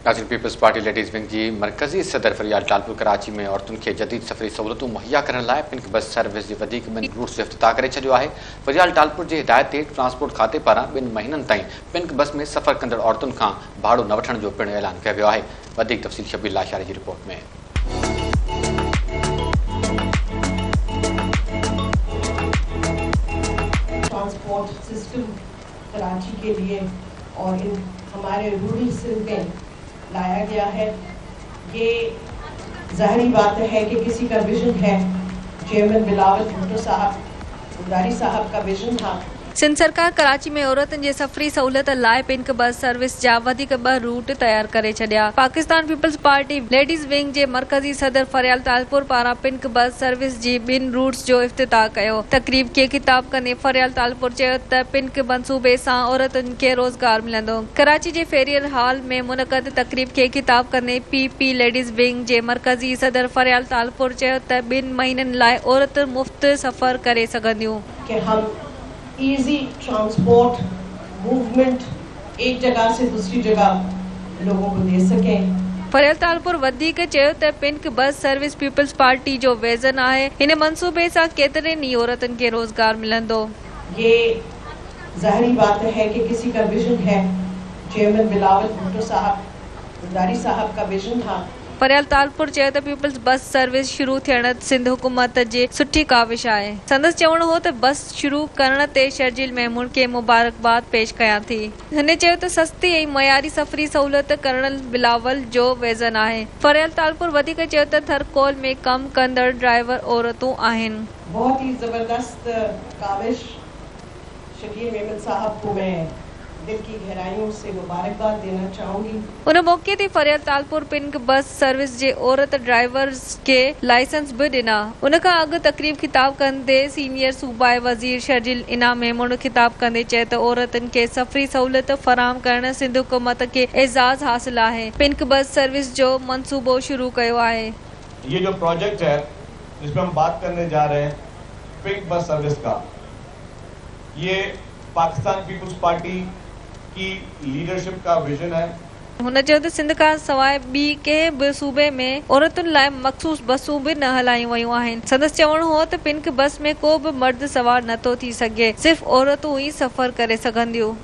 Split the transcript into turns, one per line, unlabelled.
ناظرين peoples party ladies wing جي مرڪزي صدر فريال ٽالپر ڪراچي ۾ عورتن کي جديد سفري سهولتون مهيا ڪرڻ لاء پنڪ بس سروس جي وڌيڪ ٻن روٽس جو افتتاح ڪري ڇڏيو آهي. فريال ٽالپر جي هدايت تي ٽرانسپورٽ کاتي پاران ٻن مهينن تائين پنڪ بس ۾ سفر ڪندڙ عورتن کان ڀاڙو نه وٺڻ جو پڻ اعلان ڪيو ويو آهي. وڌيڪ تفصيل شبير لاشاري جي رپورٽ ۾.
ٽرانسپورٽ سسٽم कराची के लिए और इन हमारे रूरल सिंध में लाया गया है। ये ज़ाहिरी बात है कि किसी का विजन है, चेयरमैन बिलावल भुट्टो साहब ज़रदारी साहब का विजन था।
سنڌ سرڪار ڪراچي ۾ عورتن جي سفري سهولت لاء پنڪ بس سروس جا وڌيڪ ٻه روٽ تيار ڪري ڇڏيا. Pakistan peoples party ladies wing جي مرڪزي صدر فريال ٽالپر پاران پنڪ بس سروس جي ٻن روٽس جو افتتاح ڪيو. تقريب کي خطاب ڪندي فريال ٽالپر چيو ته پنڪ منصوبي سان عورتن کي روزگار ملندو. ڪراچي جي فيريئر هال ۾ منعقد تقريب کي خطاب ڪندي پي پي ليڊيز ونگ جي مرڪزي صدر فريال ٽالپر چيو ته ٻن مهينن لاء عورتون مفت سفر ڪري سگهنديون.
ڪي هم ايزي ٽرانسپورٽ موومينٽ ايڪ جگه سي دوسري جگه لوگون ڪو the سڪين.
فريال ٽالپر وڌيڪ چيو ته pink bus service peoples party جو ويزن آهي، هن منصوبي سان ڪيترين ئي عورتن کي روزگار ملندو.
يي ظاهري بات هي ڪي ڪسي ڪا ويزن هي، چيئرمين بلاول ڀٽو صاحب زرداري صاحب ڪا ويزن ٿا.
فريال ٽالپر چيو ته پيپلز بس سروس شروع ٿيڻ سنڌ حڪومت جي سٺي ڪاوش آهي. سندس چوڻ هو ته بس شروع ڪرڻ تي شرجيل ميمڻ کي مبارڪباد پيش ڪيان ٿي. هن چيو ته سستي ۽ معياري سفري سهولت ڪرڻ بلاول جو ويزن آهي. فريال ٽالپر وڌيڪ چيو ته ٿر ڪول ۾ ڪم ڪندڙ ڊرائيور عورتون آهن.
بهت هي زبردست ڪاوش شڪيل ميمن صاحب ڪو مين دل ڪي گهرايون سي مبارڪباد دينا چاهونگي.
ان موقعي تي Faryal Talpur pink bus service جي عورت ڊرائيورز کي لائسنس به ڏنا. ان کان اڳ تقريب خطاب ڪندي سينيئر صوبائي وزير شرجيل انعام ميمڻ خطاب ڪندي چيو ته عورتن کي سفري سهولت فراهم ڪرڻ سنڌ حڪومت کي اعزاز حاصل آهي، پنڪ بس سروس جو منصوبو شروع ڪيو آهي.
يي جو پروجيڪٽ هي جس پي هم بات ڪرني جا رهي هين پنڪ بس سروس ڪا. يي پاڪستان پيپلز پارٽي ڪي ليڊرشپ ڪا ويزن هي.
هن چيو ته سنڌ کان سواء ٻي ڪنهن به صوبي ۾ عورتن لاء مخصوص بسون به نه هلايون ويون آهن. سندس چوڻ هو ته پنڪ بس ۾ ڪو به مرد سوار نه ٿو ٿي سگهي، صرف عورتون ئي سفر ڪري سگهنديون.